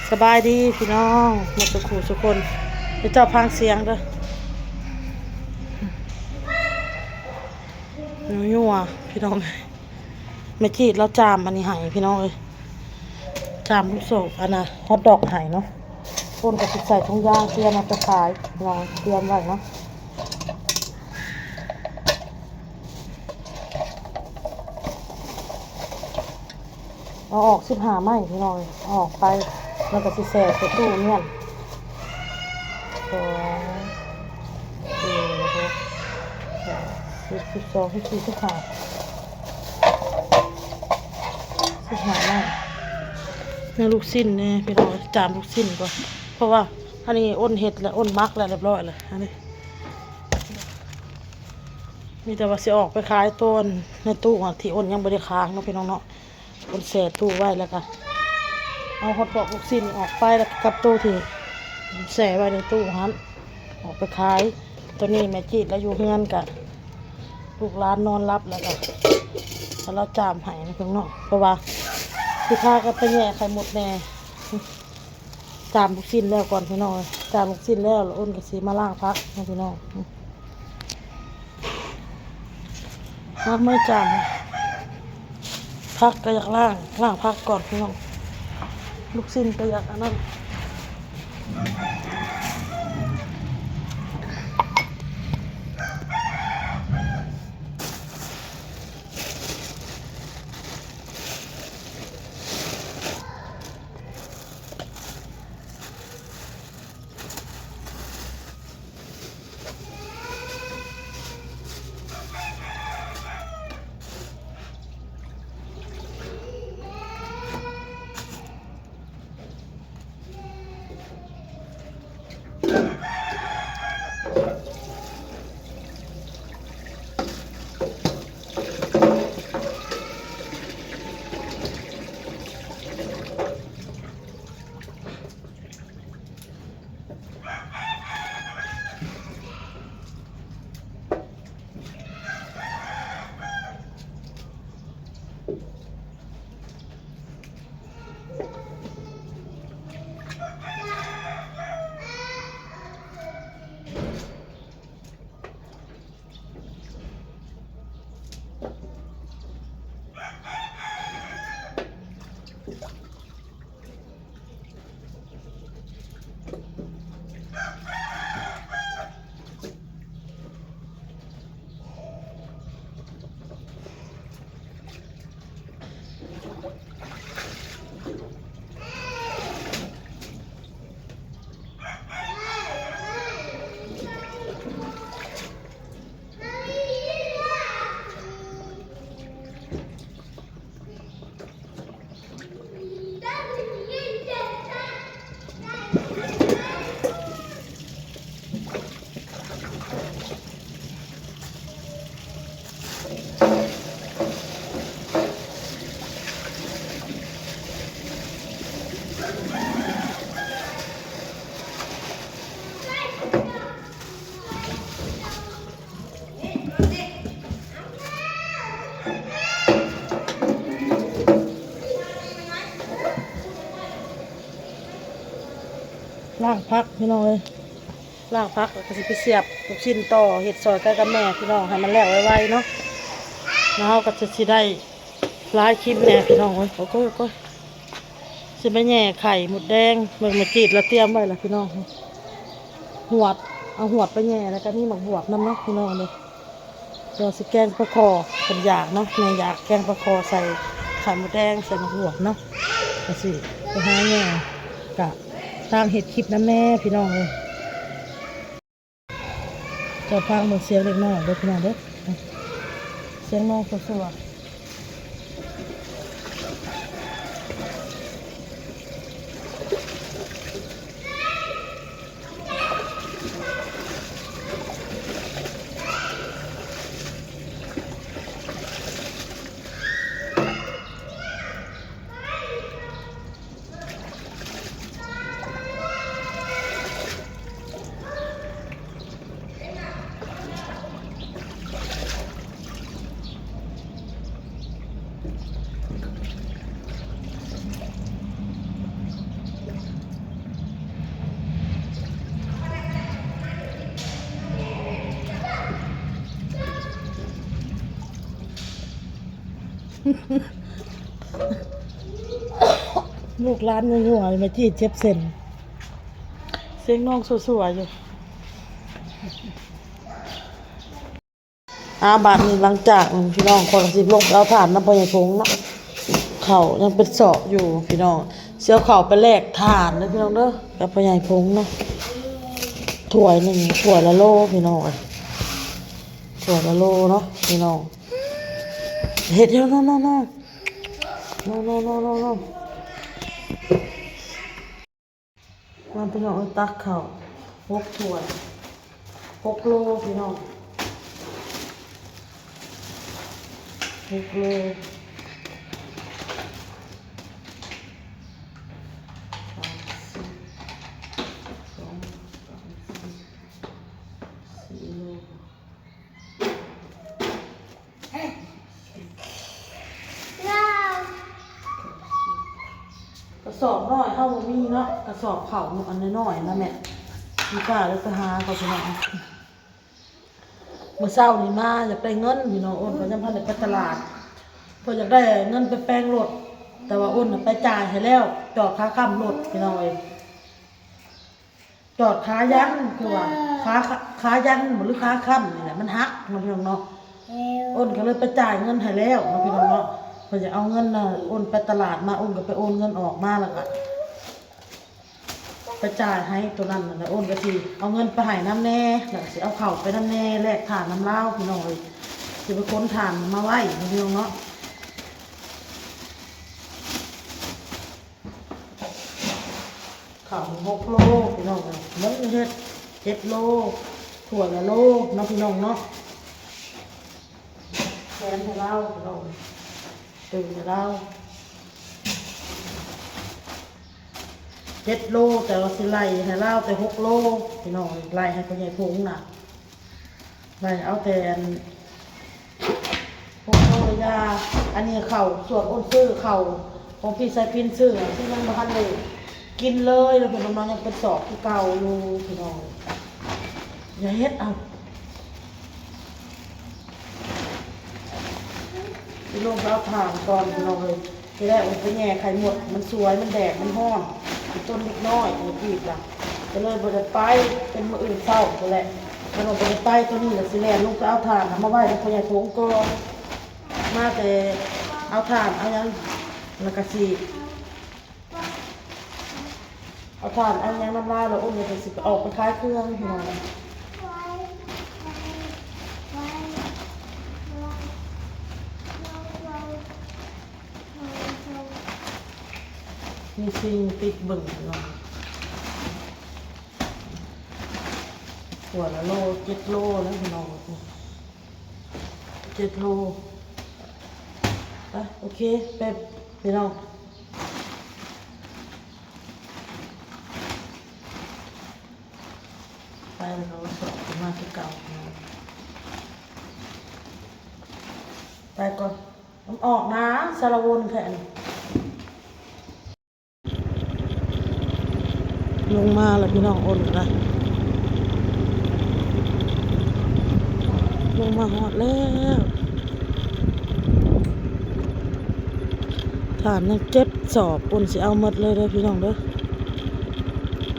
ສະບາຍດີພີ່ນ້ອງໝົດສູ່ຄູ່ສູ່ຄົນ ເຈົ້າຟັງສຽງເດີ ຍົວໆ ພີ່ນ້ອງ. ແມ່ຈີດລາວຈາມອັນນີ້ໃຫ້ພີ່ນ້ອງເອີຍ ຈາມລູກໂຊກ ອັນນ່າ ຮອດດອກໃຫ້ເນາະ. ຄົນກໍຊິໃສ່ຖົງຢາງ ຕຽມເອົາໄປຂາຍພີ່ນ້ອງ ຕຽມໄວ້ເນາະ. ເອົາອອກສິບຫ້າໄມ້ພີ່ນ້ອງເອີຍ ເອົາອອກໄປ ແລ້ວກໍຊິແຊ່ໃສ່ຕູ້ມ້ຽນ ສອງ ສີ່ ຫົກ ແປດ ສິບ ສິບສອງ ສິບສີ່ ສິບຫ້າ ສິບຫ້າໄມ້. ເນື້ອລູກຊີ້ນແດ່ພີ່ນ້ອງ ຈາມລູກຊີ້ນກ່ອນ ເພາະວ່າອັນນີ້ອົນເຮັດແລ້ວ ອົນໝັກແລ້ວ ຮຽບຮ້ອຍແລ້ວ ອັນນີ້ ມີແຕ່ວ່າຊິອອກໄປຂາຍໂຕໃນຕູ້ທີ່ອົນຍັງບໍ່ໄດ້ຄ້າງເນາະພີ່ນ້ອງເນາະ. ເພິ່ນແຊ່ຕູ້ໄວ້ ແລ້ວກະເອົາຮອດປອກລູກຊີ້ນອອກໄປ ແລ້ວກະກັບໂຕທີ່ແຊ່ໄວ້ໃນຕູ້ຫັ້ນ ອອກໄປຂາຍ. ໂຕນີ້ແມ່ຈີດລາວຢູ່ເຮືອນ ກະລູກຫຼານນອນຫຼັບ ແລ້ວກະລາວຈາມໃຫ້ເນາະ ເພາະວ່າຊິພາກັນໄປແຍ່ໄຂ່ມົດແນ່. ຈາມລູກຊີ້ນແລ້ວກ່ອນພີ່ນ້ອງເອີຍ ຈາມລູກຊີ້ນແລ້ວ ລະອົນກໍຊິມາລ້າງຜັກເນາະພີ່ນ້ອງ. ມາ ມາຈາມ ຜັກກໍຢາກລ້າງ ລ້າງຜັກກ່ອນພີ່ນ້ອງ ລູກຊີ້ນກໍຢາກອັນນັ້ນ. ລ້າງຜັກພີ່ນ້ອງເອີຍ ລ້າງຜັກແລ້ວກໍຊິໄປສຽບລູກຊີ້ນຕໍ່ ເຮັດຊ່ອຍກັນກັບແມ່ພີ່ນ້ອງ ໃຫ້ມັນແລ້ວໄວໆເນາະ ແລ້ວເຮົາກໍຈະຊິໄດ້ຫຼາຍຄລິບແດ່ພີ່ນ້ອງເອີຍ. ໂອ້ຍ ໂອ້ຍ ຊິໄປແຍ່ໄຂ່ມົດແດງ ເບິ່ງແມ່ຈີດລາວຕຽມໄວ້ລະພີ່ນ້ອງ ຫວດ ເອົາຫວດໄປແຍ່ ແລ້ວກໍມີໝາກບວບນຳເນາະພີ່ນ້ອງເດີ. ດຽວຊິແກງປາຄໍ່ ເພິ່ນຢາກເນາະ ແມ່ຢາກແກງປາຄໍ່ໃສ່ໄຂ່ມົດແດງ ໃສ່ໝາກບວບເນາະ ກໍຊິໄປຫາແຍ່ ກະຕ່າງເຮັດຄລິບນຳແນ່ພີ່ນ້ອງເອີຍ. ເຈົ້າຟັງເບິ່ງສຽງເດັກນ້ອຍເດີພີ່ນ້ອງເດີ ສຽງນ້ອງຊົ່ວໆ. ອ່ ລູກຫຼານຍົວໆ ແມ່ຈີດເຈັບເສັ້ນ ສຽງນ້ອງຊົ່ວໆຢູ່. ອາ ບາດນີ້ຫຼັງຈາກນັ້ນ ພີ່ນ້ອງ ຂ້ອຍກໍຊິລົງໄປເອົາຖ່ານນຳພໍ່ໃຫຍ່ພົງເນາະ. ເຂົ້າຍັງເປັນສອບຢູ່ພີ່ນ້ອງ ຊິເອົາເຂົ້າໄປແລກຖ່ານເດີພີ່ນ້ອງເດີ ກັບພໍ່ໃຫຍ່ພົງເນາະ. ຖ້ວຍໜຶ່ງ ຖ້ວຍລະໂລພີ່ນ້ອງເອີຍ ຖ້ວຍລະໂລເນາະພີ່ນ້ອງ. ເຮັດ no no no no no no no no no. ມາພີ່ນ້ອງເອີຍ ຕັກເຂົ້າຫົກຖ້ວຍ ຫົກໂລພີ່ນ້ອງ ຫົກໂລ ສາມສິບ ສອງ ສາມ ສີ່ ສີ່ໂລ. ກະສອບນ້ອຍເຮົາບໍ່ມີເນາະ ກະສອບເຂົ້າອັນນ້ອຍໆນະແມ່. ມີປ້າເລີຍໄປຫາເຂົາພີ່ນ້ອງ ມື້ເຊົ້ານີ້ມາຢາກໄດ້ເງິນພີ່ນ້ອງ. ໂອນກໍຍັງບໍ່ທັນໄດ້ໄປຕະຫຼາດ ເພິ່ນຢາກໄດ້ເງິນໄປແປງລົດ ແຕ່ວ່າໂອນນະໄປຈ່າຍໃຫ້ແລ້ວ ຈອດຄາຄ້ຳລົດພີ່ນ້ອງເອີຍ. ຈອດຄາຢັນ ຄືວ່າຄາ ຄາຢັນບໍ ຫຼືຄາຄ້ຳນີ້ແຫຼະ ມັນຫັກເນາະພີ່ນ້ອງເນາະ. ໂອນກໍເລີຍໄປຈ່າຍເງິນໃຫ້ແລ້ວເນາະພີ່ນ້ອງເນາະ. ເພິ່ນຈະເອົາເງິນນະ ໂອນໄປຕະຫຼາດມາ ໂອນກໍໄປໂອນເງິນອອກມາ ແລ້ວກໍໄປຈ່າຍໃຫ້ໂຕນັ້ນນະ. ໂອນກໍຊິເອົາເງິນໄປໃຫ້ນຳແດ່ ແລ້ວກໍຊິເອົາເຂົ້າໄປນຳແດ່ ແລກຖ່ານນຳລາວພີ່ນ້ອງເອີຍ. ຊິໄປຂົນຖ່ານມາໄວ້ເນາະພີ່ນ້ອງເນາະ. ເຂົ້າຫົກໂລພີ່ນ້ອງເອີຍ ມັນເຮັດເຈັດໂລ ຖ້ວຍລະໂລເນາະພີ່ນ້ອງເນາະ. ແຖມໃຫ້ລາວພີ່ນ້ອງ ຕື່ມໃຫ້ລາວເຈັດໂລ ແຕ່ວ່າຊິໄລ່ໃຫ້ລາວແຕ່ຫົກໂລພີ່ນ້ອງເອີຍ. ໄລ່ໃຫ້ພໍ່ໃຫຍ່ພົງນະ ໄດ້ເອົາແຕ່ອັນ ໂອ້ໂຫ ຢ່າ ອັນນີ້ເຂົ້າ ສ່ວນໂອນຊື້ເຂົ້າຂອງພີ່ສາຍພິນຊື້ ທີ່ຍັງບໍ່ທັນໄດ້ກິນເລີຍເນາະພີ່ນ້ອງເນາະ ຍັງເປັນສອບຄືເກົ່າຢູ່ພີ່ນ້ອງ. ຢ່າເຮັດເອົາ ຊິລົງໄປເອົາຖ່ານກ່ອນພີ່ນ້ອງເອີຍ. ທີແລກວ່າໄປແຍ່ໄຂ່ມົດ ມັນສວຍ ມັນແດດ ມັນຮ້ອນ ເປັນຕົ້ນເດັກນ້ອຍ ມັນອີກລະ ກໍເລີຍບໍ່ໄດ້ໄປ ເປັນມື້ອື່ນເຊົ້າພຸ້ນແຫຼະ. ຄັນວ່າບໍ່ໄດ້ໄປ ຕອນນີ້ລະຊິແລ່ນລົງໄປເອົາຖ່ານນຳມາໄວ້ນຳພໍ່ໃຫຍ່ພົງກ່ອນ. ມາແຕ່ເອົາຖ່ານເອົາຫຍັງ ລະກະຊິເອົາຖ່ານເອົາຫຍັງນຳລາວ ລະໂອນກໍຊິໄປ ອອກໄປຂາຍເຄື່ອງພີ່ນ້ອງ. ມີສິ່ງຕິດເບິ່ງເນາະ ຫົວລະໂລ ເຈັດໂລແລ້ວພີ່ນ້ອງ ເຈັດໂລ. ໄປ ໂອເຄ ໄປພີ່ນ້ອງ ໄປແລ້ວກໍສອບຂຶ້ນມາຄືເກົ່າ ໄປກ່ອນ. ມັນອອກນາ ສາລະວົນແທ້ນີ້. ລົງມາແລ້ວພີ່ນ້ອງ ໂອນກໍໄດ້ ລົງມາຮອດແລ້ວ. ຖ່ານຍັງເຈັດສອບ ໂອນຊິເອົາໝົດເລີຍເດີພີ່ນ້ອງເດີ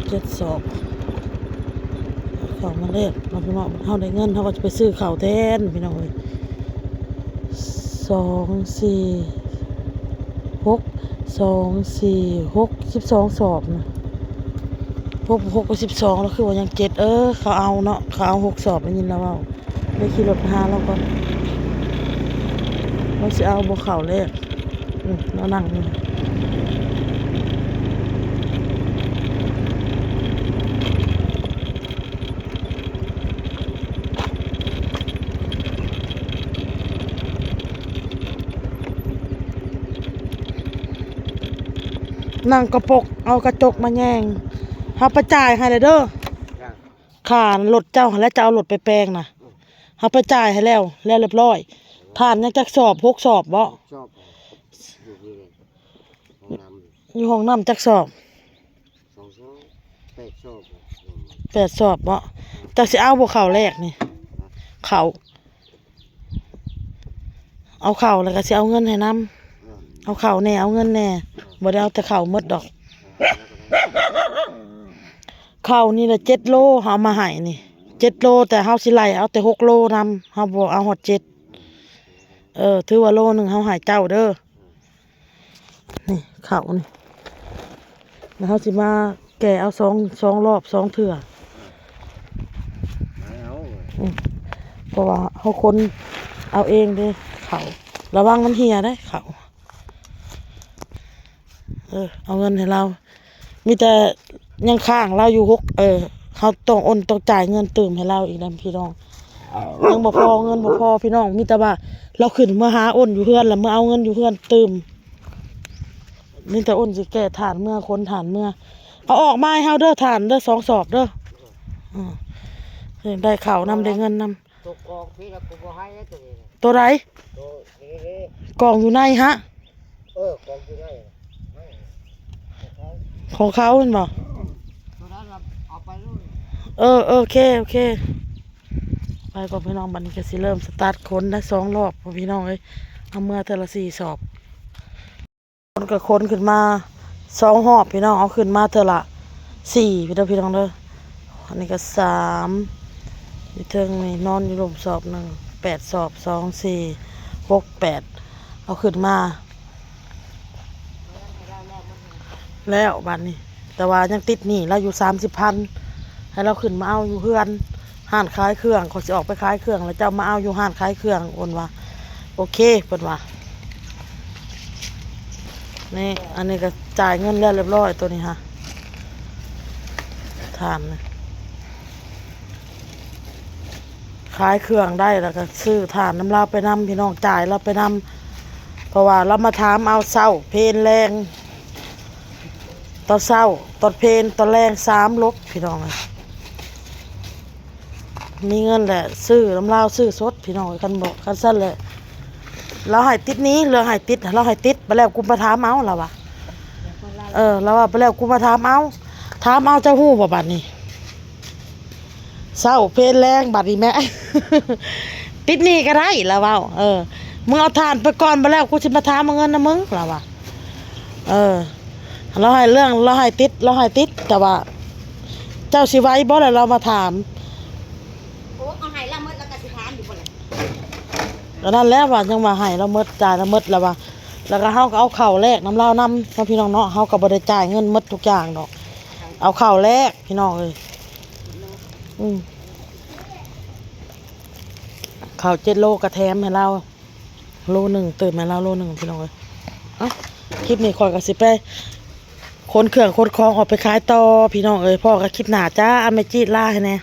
ເຈັດສອບ. ເຂົ້າມາແລກເນາະພີ່ນ້ອງ ເຮົາໄດ້ເງິນ ເຮົາກໍຈະໄປຊື້ເຂົ້າແທນພີ່ນ້ອງເອີຍ. ສອງ ສີ່ ຫົກ ສອງ ສີ່ ຫົກ ສິບສອງສອບນະ. ຫົກ ຫົກ ສິບສອງ ແລ້ວຄືວ່າຍັງເຈັດ ເອີ ເຂົາເອົາເນາະ ເຂົາເອົາຫົກສອບ ໄດ້ຍິນລາວເວົ້າ. ໄປຂີ່ລົດໄປຫາລາວກ່ອນ ລາວຊິເອົາບໍ່ເຂົ້າແລກ. ອືມ ລາວນັ່ງຢູ່ ນັ່ງກະປົກ ເອົາກະຈົກມາແຍງ. ເຮົາໄປຈ່າຍໃຫ້ແລ້ວເດີ ຄ່າລົດເຈົ້າຫັ້ນແຫຼະ ເຈົ້າເອົາລົດໄປແປງນະ. ເຮົາໄປຈ່າຍໃຫ້ແລ້ວ ແລ້ວຮຽບຮ້ອຍ. ຖ່ານຍັງຈັກສອບ ຫົກສອບບໍ? ສອບ ຢູ່ນີ້ແຫຼະ ຫ້ອງນ້ຳ ຢູ່ຫ້ອງນ້ຳຈັກສອບ? ສອງສອບ ແປດສອບ ແປດສອບບໍ? ເຈົ້າຊິເອົາບໍ່ເຂົ້າແລກນີ້? ເຂົ້າ ເອົາເຂົ້າແລ້ວກໍຊິເອົາເງິນໃຫ້ນຳ ເອີ ເອົາເຂົ້າແດ່ ເອົາເງິນແດ່ ບໍ່ໄດ້ເອົາແຕ່ເຂົ້າໝົດດອກ. ເຂົ້ານີ້ລະເຈັດໂລ ເຮົາເອົາມາໃຫ້ນີ້ ເຈັດໂລ ແຕ່ເຮົາຊິໄລ່ເອົາແຕ່ຫົກໂລນຳ ເຮົາບໍ່ເອົາຮອດເຈັດ. ເອີ ຖືວ່າໂລໜຶ່ງເຮົາໃຫ້ເຈົ້າເດີ. ນີ້ເຂົ້ານີ້ ແລ້ວເຮົາຊິມາແກ່ເອົາສອງ ສອງລອບ ສອງເທື່ອ ອືມ ເພາະວ່າເຮົາຂົນເອົາເອງເດ້ເຂົ້າ ລະວັງມັນເຫ່ຍເດ້ເຂົ້າ. ເອີ ເອົາເງິນໃຫ້ລາວ ມີແຕ່ຍັງຄ້າງລາວຢູ່ຫົກ ເອີ ເຮົາຕ້ອງໂອນ ຕ້ອງຈ່າຍເງິນຕື່ມໃຫ້ລາວອີກນຳພີ່ນ້ອງ ຍັງບໍ່ພໍ ເງິນບໍ່ພໍພີ່ນ້ອງ ມີແຕ່ວ່າລາວຂຶ້ນເມືອຫາໂອນຢູ່ເຮືອນ ລະເມືອເອົາເງິນຢູ່ເຮືອນຕື່ມ. ມີແຕ່ໂອນຊິແກ່ຖ່ານເມືອ ຂົນຖ່ານເມືອ ເອົາອອກມາໃຫ້ເຮົາເດີ ຖ່ານເດີ ສອງສອບເດີ. ອືມ ໄດ້ເຂົ້ານຳ ໄດ້ເງິນນຳ. ໂຕກອງພີ້ລະ ກູບໍ່ໃຫ້ເດ້ໂຕນີ້ນະ. ໂຕໃດ? ໂຕນີ້ເດ້ ກອງຢູ່ໃນຫະ? ເອີ ກອງຢູ່ໃນ ຂອງເຂົາແມ່ນບໍ່? ໂຕນັ້ນລະເອົາໄປໂລດ. ເອີ ໂອເຄ ໂອເຄ ໄປກ່ອນພີ່ນ້ອງ. ບັດນີ້ກໍຊິເລີ່ມສະຕາດຂົນໄດ້ສອງລອບ ພີ່ນ້ອງເອີຍ ເອົາເມືອເທື່ອລະສີ່ສອບ. ຄົນກໍຂົນຂຶ້ນມາສອງຮອບພີ່ນ້ອງ ເອົາຂຶ້ນມາເທື່ອລະສີ່ ພີ່ນ້ອງ ພີ່ນ້ອງເດີ. ອັນນີ້ກໍສາມ ຢູ່ເທິງນີ້ນອນຢູ່ລຸ່ມສອບໜຶ່ງ ແປດສອບ ສອງ ສີ່ ຫົກ ແປດ ເອົາຂຶ້ນມາແລ້ວບັດນີ້ ແຕ່ວ່າຍັງຕິດໜີ້ລາວຢູ່ສາມສິບພັນ ໃຫ້ລາວຂຶ້ນມາເອົາຢູ່ເຮືອນ ຮ້ານຂາຍເຄື່ອງ ຂ້ອຍຊິອອກໄປຂາຍເຄື່ອງ ແລ້ວເຈົ້າມາເອົາຢູ່ຮ້ານຂາຍເຄື່ອງ ເພິ່ນວ່າ ໂອເຄ ເພິ່ນວ່າ. ນີ້ ອັນນີ້ກໍຈ່າຍເງິນແລ້ວລຽບຮ້ອຍ ໂຕນີ້ຫະ ຖ່ານນີ້ ຂາຍເຄື່ອງໄດ້ ແລ້ວກໍຊື້ຖ່ານນຳລາວໄປນຳ ພີ່ນ້ອງ ຈ່າຍລາວໄປນຳ ເພາະວ່າລາວມາຖາມເອົາເຊົ້າ ເພນ ແລງ ຕອນເຊົ້າ ຕອນເພນ ຕອນແລງ ສາມລົບ ພີ່ນ້ອງເອີຍ. ມີເງິນແຫຼະ ຊື້ນຳລາວ ຊື້ສົດ ພີ່ນ້ອງເອີຍ. ຄັນບໍ່ ຄັນຊັ້ນແຫຼະ ລາວໃຫ້ຕິດໜີ້ ເລື່ອງໃຫ້ຕິດ ລາວໃຫ້ຕິດ ບາດແລ້ວກູມາຖາມເອົາ ລາວວ່າ ເອີ ລາວວ່າ ບາດແລ້ວກູມາຖາມເອົາ ຖາມເອົາ ເຈົ້າຮູ້ບໍ່ບາດນີ້? ເຊົ້າເພນແລງ ບາດນີ້ແມະ ຕິດໜີ້ກໍໄດ້ ລາວເວົ້າ. ເອີ ມຶງເອົາຖ່ານໄປກ່ອນ ບາດແລ້ວກູຊິມາຖາມເອົາເງິນນຳມຶງ ລາວວ່າ. ເອີ ລາວໃຫ້ເລື່ອງ ລາວໃຫ້ຕິດ ລາວໃຫ້ຕິດ ແຕ່ວ່າເຈົ້າຊິໄຫວບໍ່ລະ ລາວມາຖາມ. ໂອ້ ເອົາໃຫ້ລາວໝົດລາວກໍຊິຖາມຢູ່ບໍ່ລະ? ກໍນັ້ນແຫຼະວ່າ ຍັງວ່າໃຫ້ລາວໝົດ ຈ່າຍລາວໝົດ ລາວວ່າ. ແລ້ວກໍເຮົາກໍເອົາເຂົ້າແລກນຳລາວນຳເນາະ ພີ່ນ້ອງເນາະ ເຮົາກໍບໍ່ໄດ້ຈ່າຍເງິນໝົດທຸກຢ່າງດອກ ເອົາເຂົ້າແລກ ພີ່ນ້ອງເອີຍ. ອືມ ເຂົ້າເຈັດໂລກໍແຖມໃຫ້ລາວ ໂລໜຶ່ງ ຕື່ມໃຫ້ລາວໂລໜຶ່ງ ພີ່ນ້ອງເອີຍ. ເອົ້າ ຄລິບນີ້ຂ້ອຍກໍຊິໄປຂົນເຄື່ອງຂົນຂອງອອກໄປຂາຍຕໍ່ ພີ່ນ້ອງເອີຍ. ພໍ້ກັນຄລິບໜ້າຈ້າ. ອາ ແມ່ຈີດລາໃຫ້ແດ່.